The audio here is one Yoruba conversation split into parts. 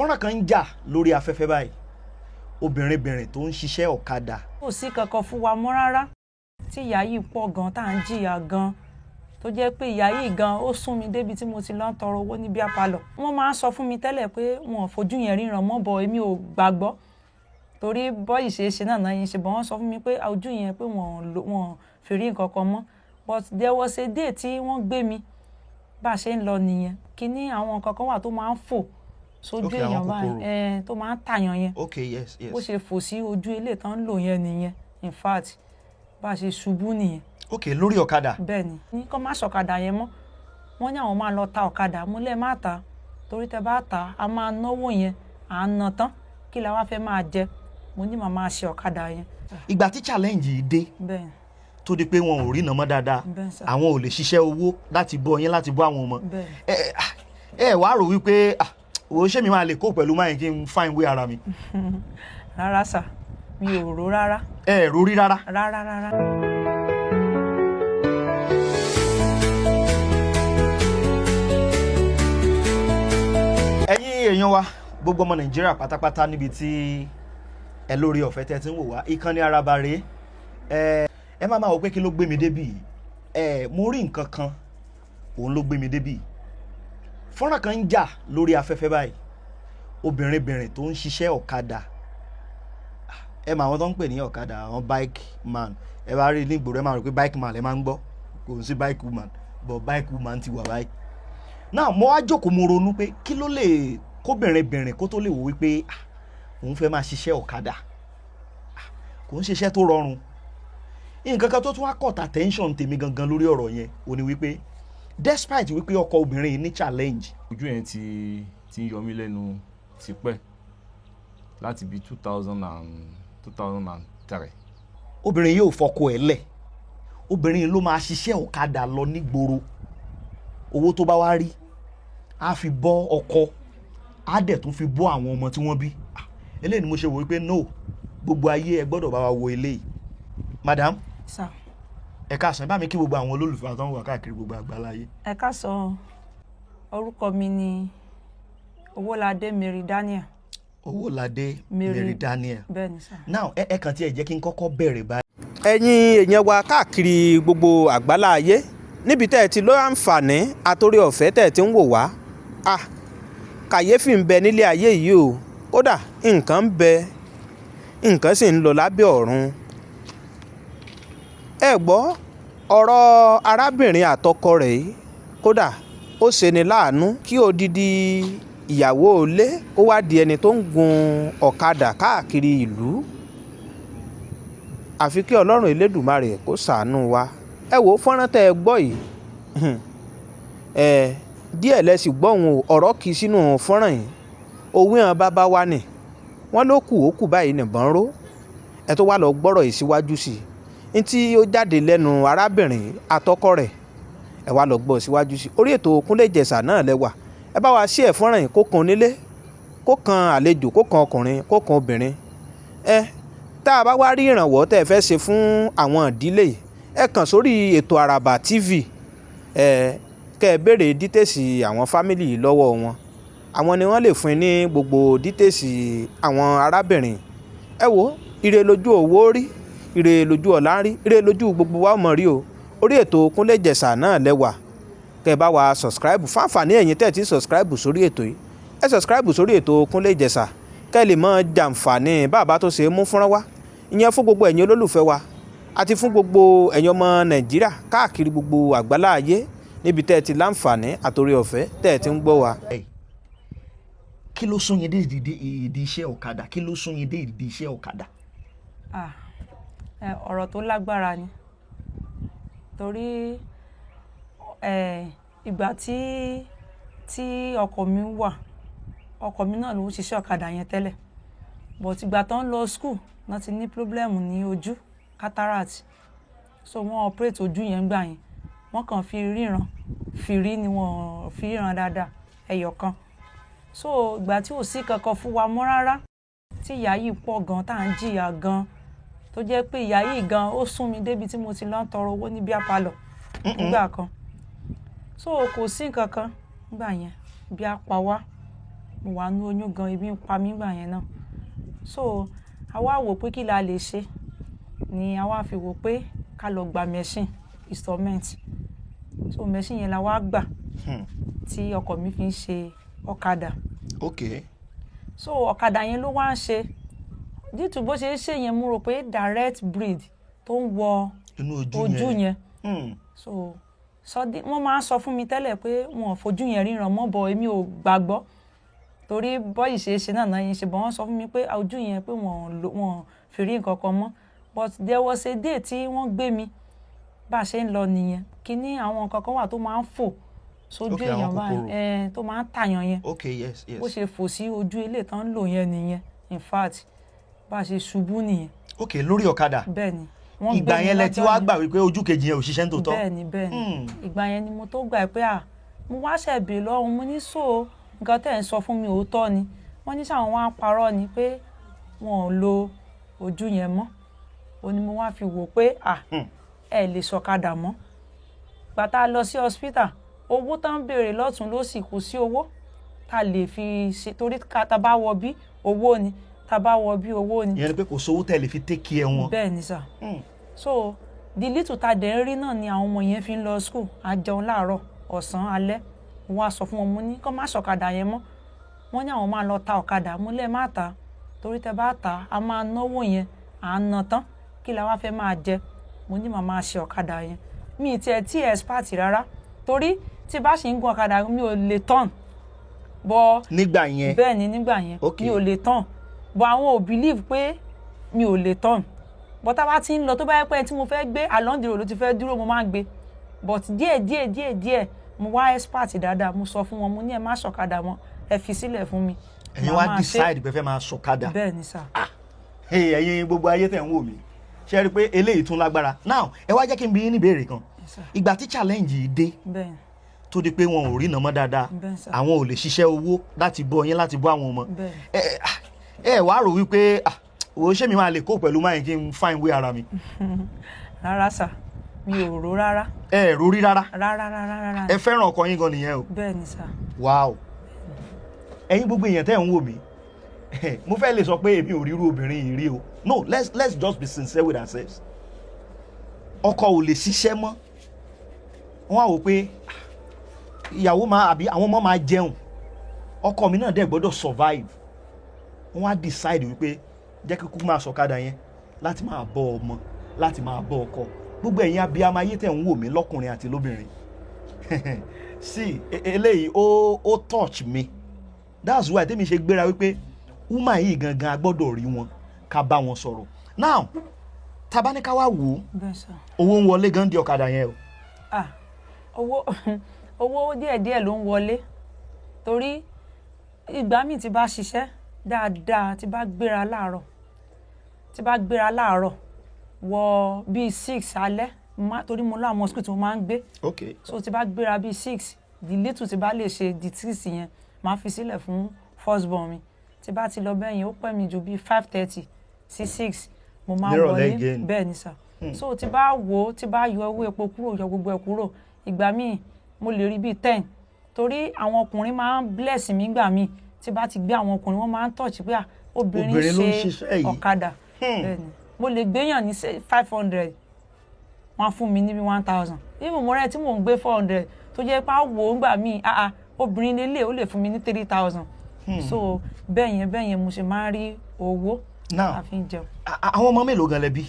Fọ́nrán kan ń jà lórí afẹ́fẹ́ báyìí, obìnrin tó ń ṣiṣẹ́ ọ̀kadà. Kò sí kankan fún wa mọ́ rárá, tí ìyà yìí pọ̀ gan, tá à ń jìyà gan, tó jẹ́ pé ìyà yìí gan ó sún mi débi tí mo ti lọ ń tọrọ owó ní beer parlour. Wọ́n máa ń sọ fún mi tẹ́lẹ̀ pé wọn ò fojú yẹn ríran mọ́, bọ̀ èmi ò gbàgbọ́ torí bọ́ọ̀yì ṣe é ṣe náà náà yẹn ṣe bọ̀. Wọ́n sọ fún mi pé ojú yẹn, pé wọ́n fi rí nǹkan kan mọ́. But there was a day tí wọ́n gbé mi, bá a ṣe ń lọ nìyẹn, kíní àwọn nǹkan kan wà tó máa ń fò sójú Okay, àwọn èèyàn báyìí, kòkòrò. Tó máa ń tàyàn yẹn. Bó ṣe fò sí ojú ilé tán ń lò yẹn nìyẹn. In fact, bá a ṣe ṣubú nìyẹn. Ok, lórí ọ̀kadà. Bẹ́ẹ̀ ni, ní kó má ṣọ̀kadà yẹn mọ́. Wọ́n ní àwọn máa lọ ta ọ̀kadà. Mo lẹ́ẹ̀ má ta, torí tẹ bá ta, a máa náwó yẹn, à ń ná tán, kí la wá fẹ́ máa jẹ? Mo ní màá máa ṣe ọ̀kadà yẹn. Ìgbà tí challenge yìí dé, tó di pé wọn ò rí nàmọ́ dáadáa, Bẹ́ẹ̀ sà. àwọn ò lè ṣiṣẹ́ owó láti bọ́ yín, láti bọ́ àwọn ọmọ, Bẹ́ẹ̀. Ẹ wàá rò wípé, ah, wo ṣé mi máa lè kó pẹ̀lú máyì kí n find way ara mi? Rárá sà, mi ò rò rárá. Ẹ rò rí rárá? Rárá rárá. Ẹ̀yin èèyàn wa, gbogbo ọmọ Nàìjíríà pátápátá, níbi tí ẹ lórí ọ̀fẹ́ tẹ́ ti ń wò wá, ìkànnì Àràbà rèé. Ẹ má máa wò pé kí ló gbé mi débì yìí. Mo rí nǹkan kan, òun ló gbé mi débì yìí. Fọ́nrán kan ń jà lórí afẹ́fẹ́ báyìí, obìnrin tó ń ṣiṣẹ́ ọ̀kadà. Ẹ mọ àwọn tó ń pè ní ọ̀kadà, àwọn bike man. Ẹ bá rí ní ìgboro, ẹ máa rò pé bike man ẹ máa ń gbọ́, kò sí bike woman, but bike woman ti wà báyìí. Náà mo wá jókòó, mo ronú pé kí ló lè kóbìnrin kó tó lè wò wípé, ah, òun fẹ́ máa ṣiṣẹ́ ọ̀kadà. Ah, kò ń ṣiṣẹ́ tó rọrùn. Nǹkan kan tó tún wá caught attention tèmi gangan lórí ọ̀rọ̀ yẹn ò ní wípé despite wípé ọkọ obìnrin yìí ní challenge, Ojú yẹn ti ń yọ mí lẹ́nu tipẹ́, láti bí 2003. Obìnrin yìí ò fọkọ ẹ̀ lẹ̀. Obìnrin yìí ló máa ṣiṣẹ́ ọ̀kadà lọ nígboro. Owó tó bá wá rí, á fi bọ́ ọkọ, á dẹ̀ tún fi bọ́ àwọn ọmọ tí wọ́n bí. Ah, eléyìí ni mo ṣe wò wípé no, gbogbo ayé, ẹ gbọ́dọ̀ bá wa wo eléyìí. Madam, Sà. ẹ káàsán. Bá mi kí gbogbo àwọn olólùfẹ́ àtàwọn wà káàkiri gbogbo àgbáláyé. Ẹ káàsán. Orúkọ mi ni Owóládé Mary Daniel. Owóládé Mary. Mary Daniel. Bẹ́ẹ̀ ni sà. Now, ẹ kàn tí ẹ jẹ́ kí n kọ́kọ́ bẹ̀rẹ̀ báyìí. Ẹ̀yin èèyàn wa káàkiri gbogbo àgbálá ayé, níbi tẹ́ ẹ ti lọ àǹfààní àtòrí ọ̀fẹ́ tẹ́ ẹ ti ń wò wá, ah, kàyéfì ń bẹ nílé ayé yìí o. Kódà nǹkan ń bẹ, nǹkan sì ń lọ lábẹ́ ọ̀run. Ẹ gbọ́ ọ̀rọ̀ arábìnrin àtọkọ rẹ̀ yìí, kódà ó ṣeni láàánú kí odidi ìyàwó ilé kó wá di ẹni tó ń gun ọ̀kadà káàkiri ìlú. Àfi kí Ọlọ́run Elédùmarè kó ṣàánú wa. Ẹ wò ó, fọ́nrán tẹ́ ẹ gbọ́ yìí, ẹ díẹ̀ lẹ sì gbọ́ òun o. Ọ̀rọ̀ kì í sínú fọ́nrán yìí. Òwe hàn bàbá wa nì wọ́n ló kù, ó kù báyìí nìbọn ró. Ẹ tó wá lọ gbọ́rọ̀ yìí síwájú sí i, ntí ó jáde lẹ́nu arábìnrin àtọkọ rẹ̀, ẹ wá lọ gbọ́ síwájú sí i. Orí ètò Kúnlé Ìjẹ̀ṣà náà lẹ wà. Ẹ bá wa ṣí ẹ̀ fọ́nrán yìí, kó kan onílé, kó kan àlejò, kó kan ọkùnrin, kó kan obìnrin. Ẹ tá a bá wá rí ìrànwọ́ tẹ́ ẹ fẹ́ ṣe fún àwọn ìdílé yìí, ẹ kàn sórí ètò Àràbà TV, ẹ kẹ́ ẹ béèrè details àwọn family yìí lọ́wọ́ wọn. Àwọn ni wọ́n lè fún yín ní gbogbo details àwọn arábìnrin. Ẹ wo, ire lójú owó rí, ire lójú ọ̀la ń rí, ire lójú gbogbo wa mọ̀ rí o. Orí ètò Kúnlé Ìjẹ̀ṣà náà lẹ́wà. Kẹ́ ẹ bá wa subscribe fún àǹfààní ẹ̀yin tẹ́ ẹ ti subscribe sórí ètò yìí. Ẹ subscribe sórí ètò Kúnlé Ìjẹ̀ṣà kẹ́ ẹ lè mọ jàǹfààní bàbá tó ṣe é mú fúnra wá. Ìyẹn fún gbogbo ẹ̀yin olólùfẹ́ wa àti fún gbogbo ẹ̀yin ọmọ Nàìjíríà káàkiri gbogbo àgbálá ayé, níbi tẹ́ ẹ ti láǹfààní àtòrí ọ̀fẹ́ tẹ́ ẹ ti ń gbọ́ wa. Kí ló sún yín dé ìdí iṣẹ́ ọ̀kadà? Kí ló sún yín dé ìdí iṣẹ́ ọ̀kadà? Ah, ọ̀rọ̀ tó lágbára ni, torí ìgbà tí ọkọ mi wà, ọkọ mi náà ló ń ṣiṣẹ́ ọ̀kadà yẹn tẹ́lẹ̀, but ìgbà tó ń lọ school náà ti ní problem ní ojú, cataract. So wọ́n operate ojú yẹn gbà yẹn, wọ́n kàn fi ríran fìrí ni, wọ́n fi ríran dáadáa ẹyọ kan. So ìgbà tí ò sí kankan fún wa mọ́ rárá, tí ìyà yìí pọ̀ gan, tá à ń jìyà gan, tó jẹ́ pé ìyà yìí gan ó sún mi débi tí mo ti lọ ń tọrọ owó ní beer parlour nígbà kan. So kò sí nǹkan kan nígbà yẹn bí a pa wá. Mo wà nú oyún gan, ebi ń pa mí gbà yẹn náà. So a wá wò pé kí la lè ṣe, ni a wá fi wò pé ká lọ gba machine installment. So machine yẹn la wá gbà tí ọkọ mi fi ń ṣe ọ̀kadà. So ọ̀kadà yẹn ló wá ń ṣe. Due to bó ṣe ń ṣe yẹn, mo rò pé direct bleed tó ń wọ inú ojú ojú yẹn. So sọdí wọ́n máa ń sọ fún mi tẹ́lẹ̀ pé wọn ò fojú yẹn ríran mọ́, bọ̀ èmi ò gbàgbọ́ torí bọ́yì ṣe é ṣe náà náà yẹn ṣe bọ̀. Wọ́n sọ fún mi pé ojú yẹn, pé wọn ò lo, wọn ò fi rí nǹkan kan mọ́. But there was a day tí wọ́n gbé mi, bá a ṣe ń lọ nìyẹn, kíní àwọn nǹkan kan wà tó máa ń fò sójú Okay, àwọn èèyàn báyìí, kòkòrò. Tó máa ń tàyàn yẹn. Bó ṣe fò sí ojú ilé tán ń lò yẹn nìyẹn. In fact, bá a ṣe ṣubú nìyẹn. Ok, lórí ọ̀kadà? Bẹ́ẹ̀ ni. Wọ́n Ìgbà gbé mi yẹn lẹ ti lọ́jọ́ wá yẹn. gbà wípé ojú kejì yẹn ò ṣiṣẹ́ ní tòótọ́? Bẹ́ẹ̀ni. Ìgbà yẹn ni mo tó gbà pé à mo wá ṣẹ̀ bèè lọ́hùn. Mo ní, so nǹkan tẹ́ ẹ̀ ń sọ fún mi, òótọ́ ni? Wọ́n ní sáwọn wá ń parọ́ ni, pé wọn ò lo ojú yẹn mọ́. Ó ní mo wá fi wò pé à ẹ lè sọ̀kadà mọ́. Gbà tá a lọ sí hospital, owó tá ń béèrè lọ́tún lọ́sì, kò sí owó tá a lè fi ṣe, torí tá a bá wọ bí, owó ni, tá a bá wọ bí, owó ni. Ìyẹn ni pé kò sówó tẹ́ lè fi take care wọn. Bẹ́ẹ̀ ni sà. So the little ta dẹ̀ ń rí náà ni àwọn ọmọ yẹn fi ń lọ school. A jẹun láàárọ̀, ọ̀sán, alẹ́. Mo wá sọ fún wọn, mo ní kó má ṣọ̀kadà yẹn mọ́. Wọ́n ní àwọn máa lọ ta ọ̀kadà. Mo lẹ́ẹ̀ má ta, torí tẹ bá ta, a máa náwó yẹn, à ń ná tán, kí la wá fẹ́ máa jẹ? Mo ní màá máa ṣe ọ̀kadà yẹn. Mi ì tiẹ̀ tí expert rárá, torí tí bá ṣì ń gun ọ̀kadà, mi ò lè turn bọ́. Nígbà yẹn? Bẹ́ẹ̀ ni, nígbà yẹn. Mi ò lè turn, but àwọn ò believe pé mi ò lè turn. But tá a bá ti ń lọ, tó bá yẹ pé tí mo fẹ́ gbé along the road ló ti fẹ́ dúró, mo máa ń gbé. But díẹ̀ díẹ̀ díẹ̀ díẹ̀, mo wá expert dáadáa. Mo sọ fún wọn, mo ní ẹ má ṣọ̀kadà mọ́, ẹ fi sílẹ̀ fún mi. Ẹ̀yin Màá wá máa ṣe. decide pé fẹ́ máa ṣọ̀kadà? Bẹ́ẹ̀ ni sà. Hey, ẹ̀yin gbogbo ayé tẹ̀ ń wò mí, ṣe rí i pé eléyìí tún lágbára? Now, ẹ wá jẹ́ kí n bi yín ní ìbéèrè kan. Yes, sir. Ìgbà tí challenge yìí dé, tó di pé wọn ò rí iná mọ́ dáadáa, Bẹ́ẹ̀ sà. àwọn ò lè ṣiṣẹ́ owó láti bọ́ yín, láti bọ́ àwọn ọmọ, Bẹ́ẹ̀. ẹ wá rò wípé, ah, wo, ṣé mi máa lè kó pẹ̀lú máa kí n find way ara mi? Rárá sà, mi ò rò rárá. Ẹ rò rí rárá? Rárá rárá rárá. Ẹ fẹ́ràn ọkọ yín gan nìyẹn o. Bẹ́ẹ̀ ni sà. Wow, ẹ̀yin gbogbo èèyàn tẹ́ ẹ̀ ń wò mí, mo fẹ́ lè sọ pé èmi ò ríru obìnrin yìí rí o. No, let's just be sincere with ourselves. Ọkọ ò lè ṣiṣẹ́ mọ́, wọ́n á wò pé, ah, ìyàwó máa àbí àwọn ọmọ máa jẹun, ọkọ mi náà dẹ̀ gbọ́dọ̀ survive. Wọ́n á decide wípé jẹ́ kíkú máa sọ̀kadà yẹn láti máa bọ́ ọmọ, láti máa bọ́ ọkọ. Gbogbo ẹ̀yin abiyamọ ayé tẹ̀ ń wò mí, lọ́kùnrin àti lóbìnrin, sí eléyìí ó touch me. That's why tèmi ṣe gbéra wípé woman yìí gangan, a gbọ́dọ̀ rí wọn, ká bá wọn sọ̀rọ̀. Now, tabaníká wá wò ó, Bẹ́ẹ̀ sà. owó ń wọlé gan di ọ̀kadà yẹn o? Ah, owó díẹ̀díẹ̀ ló ń wọlé, torí ìgbà míì tí bá ṣiṣẹ́ dáadáa, tí bá gbéra láàárọ̀ wọ bíi 6 alẹ́, torí mo láwọn school tí mo máa ń gbé. So tí bá gbéra bíi 6, the little tí bá lè ṣe di 6 yẹn, máa fi sílẹ̀ fún first born mi. Tí bá ti lọ bẹ́ẹ̀ yẹn, ó pẹ́ mi ju bíi 5:30 sí 6, mo máa Nírọ̀lẹ́ wọlé. again. Bẹ́ẹ̀ ni sà. So tí bá wò ó, tí bá yọ owó epo kúrò, yọ gbogbo ẹ̀ kúrò, ìgbà míì mo lè rí bíi 10, torí àwọn ọkùnrin máa ń bless mi. Gbà míì tí bá ti gbé àwọn ọkùnrin, wọ́n máa ń touch pé, ah, obìnrin Obìnrin ló ń ṣe ṣiṣẹ́ yìí. ọ̀kadà. Bẹ́ẹ̀ ni, mo lè gbéyàn ní 500, wọ́n á fún mi ní bí 1,000. Even mo rẹ́ tí mò ń gbé 400, tó jẹ́ pé á wò ó gbà míì, ah ah, obìnrin lélẹ̀, ó lè fún mi ní 3,000. So bẹ́ẹ̀ yẹn mo ṣe máa ń rí owó Now, a fi ń jẹun. Àwọn ọmọ mélòó gan lẹ bí?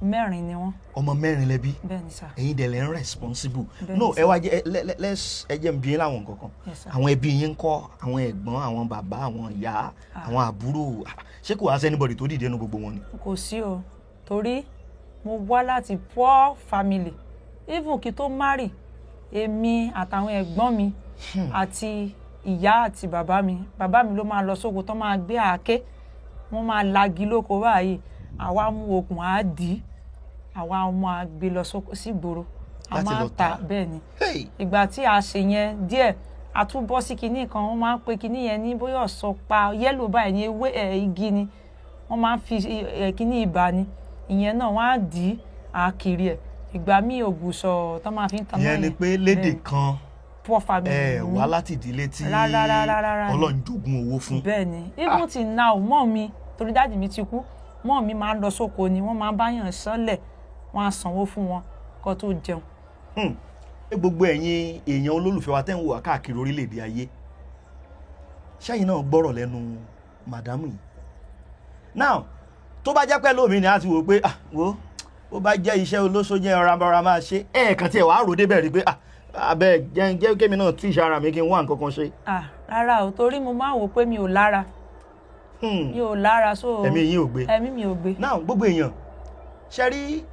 Mẹ́rin ni wọ́n. Ọmọ mẹ́rin lẹ bí? Bẹ́ẹ̀ ni sà. Ẹ̀yin dẹ̀ lẹ ń responsible. Bẹ́ẹ̀ No, ni ẹ wá jẹ́ let's, ẹ jẹ́ n bi yín láwọn nǹkan kan. Yes, sir. Àwọn ẹbí yín ńkọ́? Àwọn ẹ̀gbọ́n, àwọn bàbá, àwọn ìyá, àwọn àbúrò, ṣé kò wá sí anybody tó dìde nínú gbogbo wọn ni? Kò sí o, torí mo wá láti poor family. Even kí tó marry, èmi àtàwọn ẹ̀gbọ́n mi àti ìyá àti bàbá mi, bàbá mi ló máa lọ sóko tó máa gbé àáké, wọ́n máa lagi lóko báyìí, àwa mú okùn, á dì í, àwa ọmọ á gbé lọ sígboro, a Láti máa lọ ń ta. tà. Bẹ́ẹ̀ ni. Hey! Ìgbà tí a ṣe yẹn díẹ̀, a tún bọ́ sí kinní kan, wọ́n máa ń pe kinní yẹn ní bóyá ọ̀sọ́pa yellow báyìí ní ewé ẹ̀, igi ni wọ́n máa ń fi ẹ̀, kinní ibà ni ìyẹn náà, wọ́n á dì í, á kiri ẹ̀. Ìgbà míì, ògùsọ̀ tó máa fi ń tan náà Ìyẹn ni yẹn. pé lédè Bẹ́ẹ̀ ni. kan Poor family Ẹ ni mí. wá láti ìdílé tí Rárá, rárá, rárá ni. Ọlọ́run jogún owó fún. Bẹ́ẹ̀ ni, even till now, mọ́ mi, torí daddy mi ti kú, mọ́ mi máa ń lọ sóko ni, wọ́n máa ń báyàn sánlẹ̀, wọ́n á sanwó fún wọn kó tó jẹun. Gbogbo ẹ̀yin èèyàn olólùfẹ́ wa tẹ́ ń wò wá káàkiri orílẹ̀-èdè ayé, ṣẹ́yìn náà gbọ́rọ̀ lẹ́nu madam yìí. Now, tó bá jẹ́ pẹ́ lómi ni a ti wò pé, ah, wo, ó bá jẹ́ iṣẹ́ olóṣó jẹ́ ọ̀rá máa ṣe, ẹ̀ẹ̀kan tí ẹ̀ wàá rò débẹ̀ rí pé, ah, abẹ́ jẹ́ jẹ́ kémi náà tú iṣẹ́ ara mi kí n wá nǹkan kan ṣe. Ah, rárá o, torí mo máa ń wò pé mi ò lára. Mi ò lára, so Ẹ̀mí yín ò gbé. Ẹ̀mí mi ò gbé. Now, gbogbo èèyàn ṣe rí,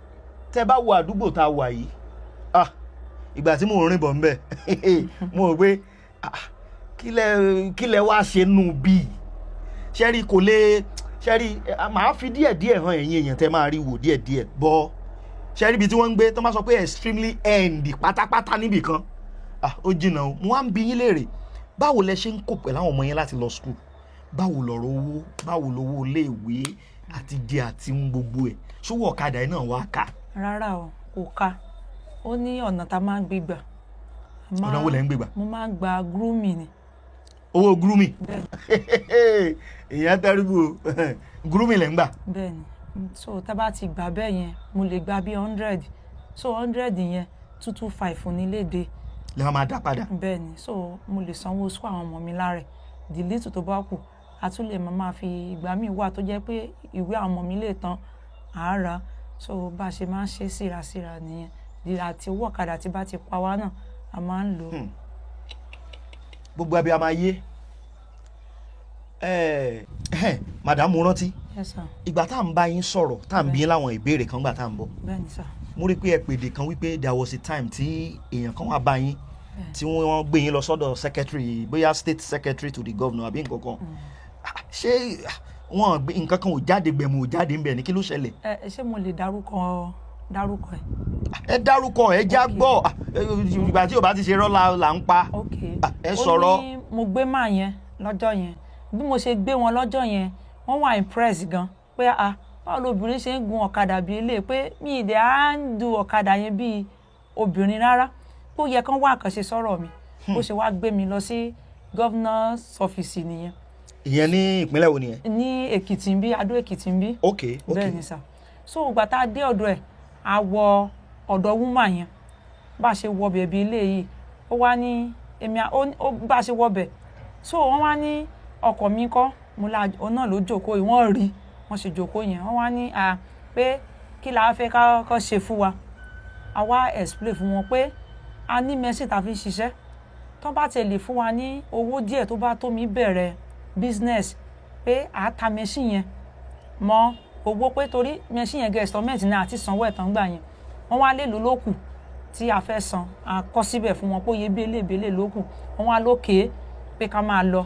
tẹ́ bá wo àdúgbò tá a wà yìí, ah, ìgbà tí mò ń rìn bọ̀ ńbẹ̀, mo rò pé, ah, kí lẹ wá ṣe nù bíi? Ṣe rí, kò lè ṣe rí, màá fi díẹ̀ díẹ̀ hàn ẹ̀yin èèyàn, tẹ́ máa rí wò díẹ̀ díẹ̀ bọ́. Ṣe rí ibi tí wọ́n ń gbé, tó máa sọ pé extremely end pátápátá níbì kan, ah, ó jìnnà o. Mo wá ń bi yín léèrè, báwo lẹ ṣe ń kó pẹ̀lú àwọn ọmọ yẹn láti lọ school? Báwo lọ̀rọ̀ owó? Báwo lowó iléèwé àti jẹ àti ń gbogbo ẹ̀? Ṣówó ọ̀kadà yìí náà wá ká? Rárá o, kò ká. Ó ní ọ̀nà tá a máa ń gbé gbà. Ọ̀nà wo lẹ ń gbé gbà? Mo máa ń gba grooming ni. Owó grooming? Bẹ́ẹ̀. Ìyẹn tẹ́rìbù o. Grooming lẹ ń gbà? Bẹ́ẹ̀ ni. So tá a bá ti gbà bẹ́ẹ̀ yẹn, mo lè gba bí 100, so 100 yẹn, 225 ní léde. Lè máa dá padà. Bẹ́ẹ̀ ni. So mo lè sanwó school àwọn ọmọ mi lára ẹ̀. The little tó bá kù, a tún lè máa fi, ìgbà míì wà tó jẹ́ pé ìwé àwọn ọmọ mi lè tán àárá. So bá a ṣe máa ń ṣe síra nìyẹn. Àti owó ọ̀kadà tí bá ti pa wá náà, a máa ń lò ó. Gbogbo abiyamọ ayé ẹ ẹ, madam, rántí Yes, sir. ìgbà tá à ń bá yín sọ̀rọ̀, tá à ń bí yín láwọn ìbéèrè kan gbà tá à ń bọ̀, Bẹ́ẹ̀ ni, sir. mo rí pé ẹ pèdè kan wípé there was a time tí èèyàn kan wá bá yín, tí wọ́n gbé yín lọ sọ́dọ̀ secretary, bóyá state secretary to the governor àbí nǹkan kan. Ah, ṣé wọn gbé nǹkan kan ò jáde, gbẹ̀mù ò jáde ńbẹ̀ ní? Kí ló ṣẹlẹ̀? Ẹ ṣé mo lè dárúkọ ẹ? Ẹ dárúkọ ẹ, já gbọ́. Ah, ìgbà tí ò bá ti ṣe rọ́ là ń pa. Ok. Ah, ẹ Ó sọ̀rọ̀. ní mo gbé màá yẹn lọ́jọ́ yẹn. Bí mo ṣe gbé wọn lọ́jọ́ yẹn, wọ́n wà impress gan pé, ah, báwo lobìnrin ṣe ń gun ọ̀kadà bíi eléyìí, pé mi ì dẹ̀ á ń du ọ̀kadà yẹn bíi obìnrin rárá, pé ó yẹ kán wá àkànṣe sọ̀rọ̀ mi. Bó ṣe wá gbé mi lọ sí governor's office nìyẹn. Ìyẹn ní ìpínlẹ̀ wo nìyẹn? Ní Èkìtì ń bí, Adó Èkìtì ń bí. Ok. Bẹ́ẹ̀ ni, sir. So ìgbà tá a dé ọ̀dọ̀ ẹ̀, a wọ ọ̀dọ̀ woman yẹn. Bá a ṣe wọ bẹ̀ bí ilé yìí, ó wá ní èmi ó bá a ṣe wọ bẹ̀, so wọ́n wá ní ọkọ mi kọ́. Mo la òun náà ló jókòó yìí. Wọ́n rí wọ́n ṣe jókòó yẹn, wọ́n wá ní à pé kí la fẹ́ ká kọ́ ṣe fún wa. A wá explain fún wọn pé a ní machine tá a fi ń ṣiṣẹ́, tó bá tiẹ̀ lè fún wa ní owó díẹ̀ tó bá tó mi bẹ̀rẹ̀ business, pé à á ta machine yẹn mọ owó, pé torí machine yẹn gẹ̀ installment náà àti sanwó ẹ̀ tán gbà yẹn. Wọ́n wá lè lò lókù tí a fẹ́ san, a kọ́ síbẹ̀ fún wọn pé iye bélébélé lókù. Wọ́n wá lókè pé ká máa lọ,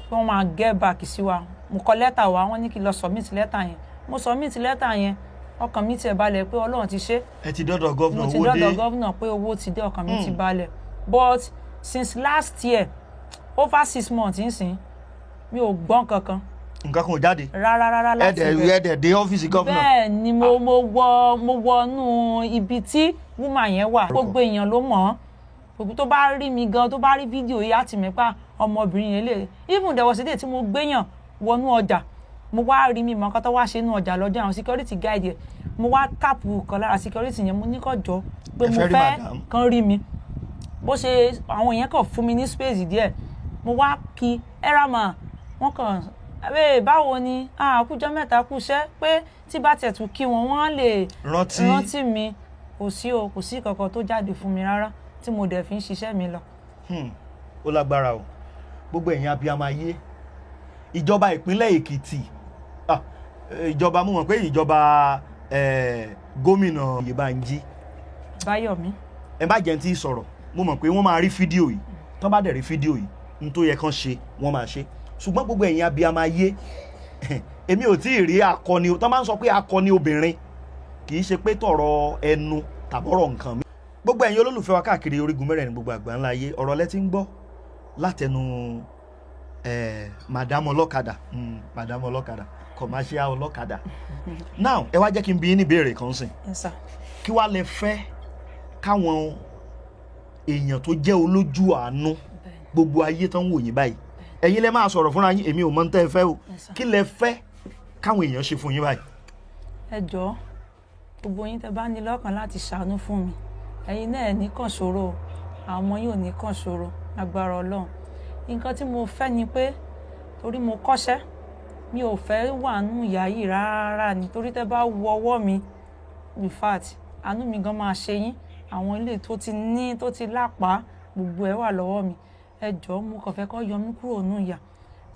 pé wọ́n máa get back sí wa. Mo kọ lẹ́tà wá, wọ́n ní kí n lọ submit lẹ́tà yẹn. Mo submit lẹ́tà yẹn, ọkàn mi tiẹ̀ balẹ̀ pé Ọlọ́run ti ṣe. Ẹ ti dọ́dọ̀ governor? Mo ti Owó dé. dọ́dọ̀ governor pé owó ti dé, ọkàn mi ti balẹ̀. But since last year, over 6 months nsìn, mi ò gbọ́n kankan. Nǹkan kan ò jáde? Rárá rárá, Ẹ láti dẹ̀ ibẹ̀. Ẹ dẹ̀ dé ọ́fíìsì governor? Bẹ́ẹ̀ ni. Mo wọnú ibi tí woman yẹn wà. Gbogbo èèyàn ló mọ̀ ọ́n. Gbogbo tó bá rí mi gan, tó bá rí fídíò yìí, á ti mọ̀ pé ọmọbìnrin yẹn lè. Even there was a day tí mo gbéyàn wọnú ọjà, mo wá rí mi mọ̀ nǹkan tó wá ṣe nínú ọjà lọ́jọ́, àwọn security guide yẹn. Mo wá tap kan lára security yẹn, mo ní kó jọ pé Ẹ mo fẹ́ rí fẹ́ madam. kán rí mi. Bó ṣe àwọn yẹn kàn fún mi ní space díẹ̀, mo wá kí ẹ mà wọ́n kàn ẹ, báwo ni, àkújọ mẹ́ta, kúṣẹ́, pé tí bá tiẹ̀ tún kí wọn, wọ́n lè Rántí. Rántí mi. Kò sí o, kò sí kankan tó jáde fún mi rárá, tí mo dẹ̀ fi ń ṣiṣẹ́ mi lọ. Ó lágbára o. Gbogbo ẹ̀yin abiyamọ ayé, ìjọba ìpínlẹ̀ Èkìtì, ah, ìjọba, mo mọ̀ pé ìjọba gómìnà Oyèbánjí Báyọ̀mí. Ẹ má jẹ́ n tí ì sọ̀rọ̀. Mo mọ̀ pé wọ́n máa rí fídíò yìí. Tán bá dẹ̀ rí fídíò yìí, n tó yẹ kán ṣe, wọ́n máa ṣe. Ṣùgbọ́n gbogbo ẹ̀yin abiyamọ ayé, èmi ò tí ì rí akọni. Tán bá ń sọ pé akọni obìnrin, kì í ṣe pé tọ̀rọ̀ ẹnu tàbọ̀rọ̀ nǹkan mi. Gbogbo ẹ̀yin olólùfẹ́ wa káàkiri orígun mẹ́rẹ̀ẹ̀rin gbogbo àgbáńlá ayé, ọ̀rọ̀ lẹ ti ń gbọ́ látẹnu madam ọlọ́kadà, madam ọlọ́kadà, commercial ọlọ́kadà. Now, ẹ wá jẹ́ kí n bi yín ní ìbéèrè kan sìn. Yes, sir. Kí wàá lè fẹ́ káwọn Èèyàn tó jẹ́ olójú àánú, gbogbo ayé tán wò yín báyìí, ẹ̀yin lẹ máa sọ̀rọ̀ fúnra yín. Èmi ò mọ̀ ń tẹ́ ẹ fẹ́ o. Yes, sir. Kí lẹ fẹ́ káwọn èèyàn ṣe fún yín báyìí? Ẹ jọ̀ọ́, gbogbo yín tẹ́ bá ní lọ́kàn láti ṣàánú fún mi, ẹ̀yin náà ẹ̀ ní kàn ṣòro o, àwọn ọmọ yín ò ní kàn ṣòro lágbára Ọlọ́run. Nǹkan tí mo fẹ́ ni pé, torí mo kọ́ṣẹ́, mi ò fẹ́ wà nù ìyà yìí rárá ni, torí tẹ́ bá wo ọwọ́ mi, in fact, àánú mi gan máa ṣe yín. Àwọn ilé tó ti ní, tó ti lápá, gbogbo ẹ̀ wà lọ́wọ́ mi. Ẹ jọ̀ọ́, mo kàn fẹ́ kó yọ mí kúrò nù ìyà,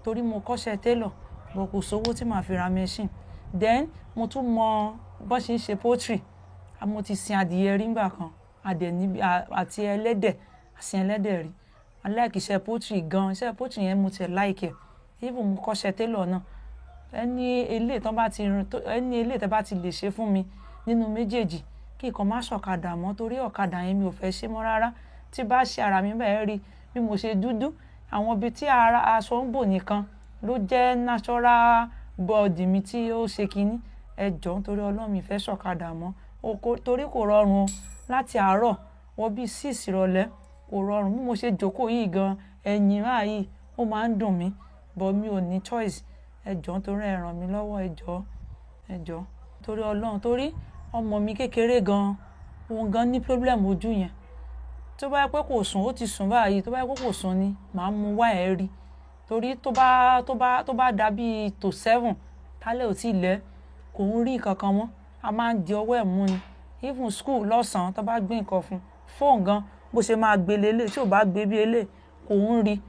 torí mo kọ́ṣẹ́ tailor, bọ̀ kò sówó tí màá fi ra machine. Then mo tún mọ bó ṣe ń ṣe poultry. Mo ti sin adìyẹ rí nígbà kan, adẹ̀ níbi àti ẹlẹ́dẹ̀, sin ẹlẹ́dẹ̀ rí. I like iṣẹ́ poultry gan. Iṣẹ́ poultry yẹn, mo tiẹ̀ like ẹ̀. Even mo kọ́ṣẹ́ tailor náà. Ẹni eléyìí tán bá ti rìn, ẹni eléyìí tẹ́ bá ti lè ṣe fún mi nínú méjèèjì, kí nǹkan má ṣọ̀kadà mọ́, torí ọ̀kadà yẹn, mi ò fẹ́ ṣe mọ́ rárá. Tí bá ṣe ara mi bẹ́ẹ̀, rí bí mo ṣe dúdú, àwọn ibi tí ara aṣọ ń bò nìkan ló jẹ́ natural body mi tí ó ṣe kínní. Ẹ jọ̀ọ́, nítorí Ọlọ́run, mi fẹ́ ṣọ̀kadà mọ́ torí kò rọrùn o. Láti àárọ̀ wọ bí 6 ìrọ̀lẹ́, kò rọrùn. Bí mo ṣe jókòó yìí gan, ẹ̀yìn báyìí ó máa ń dùn mí, but mi ò ní choice. Ẹ jọ̀ọ́, nítorí ẹ ràn mí lọ́wọ́. Ẹ jọ̀ọ́, ẹ jọ̀ọ́, torí Ọlọ́run, torí ọmọ mi kékeré gan, òun gan ní problem ojú yẹn. Tó bá yẹ pé kò sùn, ó ti sùn báyìí, tó bá yẹ pé kò sùn ni màá mú wá ẹ̀ rí, torí tó bá dà bíi tó 7 tálẹ̀ ò tí ì lẹ́, kò ń rí nǹkan kan mọ́. A máa ń di ọwọ́ ẹ̀ mú ni. Even school lọ́sàn-án, tó bá gbé nǹkan fún, fóònù gan, bó ṣe máa gbé lélẹ̀, tí ò bá gbé bí elé, kò ń rí.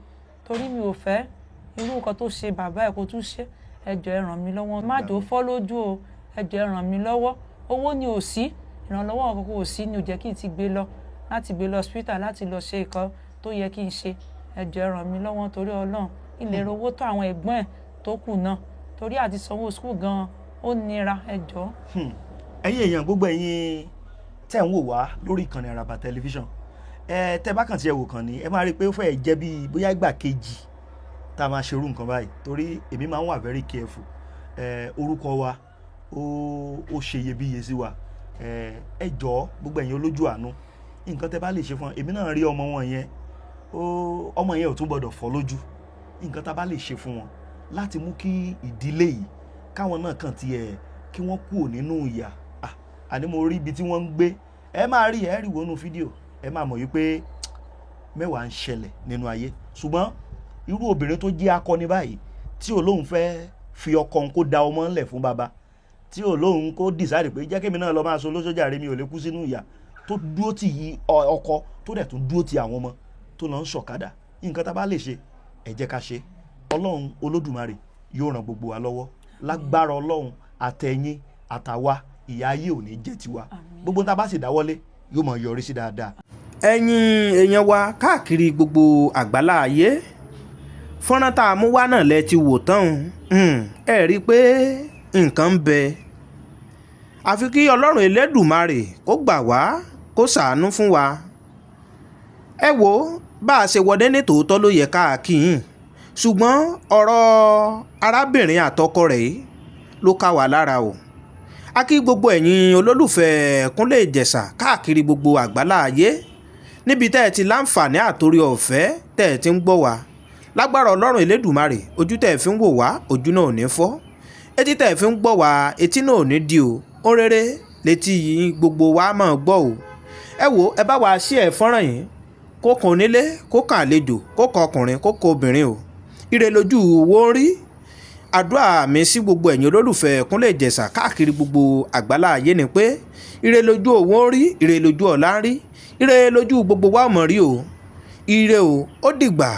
Torí mi ò fẹ́ irú nǹkan tó ṣe bàbá ẹ̀ kó tún ṣe. Ẹ jọ̀ọ́, ẹ ràn mí lọ́wọ́. Má jò fọ́ lójú o. Ẹ jọ̀ọ́, ẹ ràn mí lọ́wọ́. Owó ni ò sí, ìrànlọ́wọ́ kankan kò sí ni ò jẹ́ kí n ti gbé lọ, láti gbé lọ hospital, láti lọ ṣe nǹkan tó yẹ kí n ṣe. Ẹ jọ̀ọ́, ẹ ràn mí lọ́wọ́ torí Ọlọ́run, kí n lè rówó tó àwọn ẹ̀gbọ́n ẹ̀ tó kù náà, torí àti sanwó school gan ó nira. Ẹ jọ̀ọ́. Ẹ̀yin èèyàn, gbogbo ẹ̀yin tẹ́ ń wò wá lórí ìkànnì Àràbà Tẹlifíṣàn, ẹ tẹ́ bá kàn tí ẹ wò kàn ní, ẹ máa rí i pé ó fẹ́ẹ̀ jẹ́ bíi bóyá ìgbà kejì tá a máa ṣerú nǹkan báyìí, torí èmi máa ń wà very careful. Ẹ orúkọ wa ó ṣe iyebíye sí wa. Ẹ jọ̀ọ́, gbogbo ẹ̀yin olójú àánú, nǹkan tẹ́ bá lè ṣe fún èmi náà, rí ọmọ wọn yẹn, ó ọmọ yẹn ò tún gbọdọ̀ fọ́ lójú. Nǹkan tá a bá lè ṣe fún wọn láti mú kí ìdílé yìí, káwọn náà kàn tiẹ̀ kí wọ́n kúrò nínú ìyà. Àní mo rí ibi tí wọ́n ń gbé, ẹ máa rí, ẹ rí wọnú fídíò, ẹ máa mọ̀ wípé mẹ́wàá ń ṣẹlẹ̀ nínú ayé. Ṣùgbọ́n irú obìnrin tó jẹ́ akọni báyìí, tí olóhùn fẹ́ fi ọkọ òun kó da ọmọ ńlẹ̀ fún bàbá, tí olóhùn kó decide pé jẹ́ kémi náà lọ máa so lóṣojà rẹ, mi ò lè kú sínú ìyà, tó dúró tì yí ọkọ, tó dẹ̀ tún dúró ti àwọn ọmọ, tó lọ ń ṣọ̀kadà, nǹkan tá a bá lè ṣe, ẹ jẹ́ ká ṣe. Ọlọ́run Olódùmarè yóò ràn gbogbo wa lọ́wọ́ lágbára Ọlọ́run. Àtẹ̀yìn àtàwa, ìyà ayé ò ní jẹ́ tiwa. Gbogbo tá a bá sì dáwọ́lé yóò máa yọrí sí dáadáa. Ẹ̀yin èèyàn wa káàkiri gbogbo àgbálá ayé, fọ́nrán tá a mú wá náà lẹ ti wò tán. Ẹ rí i pé nǹkan ń bẹ, àfi kí Ọlọ́run Elédùmarè kó gbà wá, kó ṣàánú fún wa. Ẹ wo bá a ṣe wọlé, ní tòótọ́ ló yẹ ká kí yín, ṣùgbọ́n ọ̀rọ̀ arábìnrin àtọkọ rẹ̀ yìí ló ká wa lára o. A kí gbogbo ẹ̀yin olólùfẹ́ Kúnlé Ìjẹ̀ṣà káàkiri gbogbo àgbálá ayé, níbi tẹ́ ẹ ti láǹfààní àtòrí ọ̀fẹ́ tẹ́ ẹ ti ń gbọ́ wa. Lágbára Ọlọ́run Elédùmarè, ojú tẹ́ ẹ fi ń wò wá, ojú náà ò ní fọ́; etí tẹ́ ẹ fi ń gbọ́ wá, etí náà ò ní di o. Ó rere létí yìí gbogbo wa máa gbọ́ o. Ẹ wo, ẹ bá wa ṣí ẹ fọ́nrán yìí, kó kan onílé, kó kan àlejò, kó kan ọkùnrin, kó kan obìnrin o. Ire lójú wo ń rí. Àdúrà mi sí gbogbo ẹ̀yin olólùfẹ́ Kúnlé Ìjẹ̀ṣà káàkiri gbogbo àgbálá ayé ni pé ire lójú òun ń rí, ire lójú ọ̀la ń rí, ire lójú gbogbo wa mọ̀ rí o. Ire o, ó dìgbà.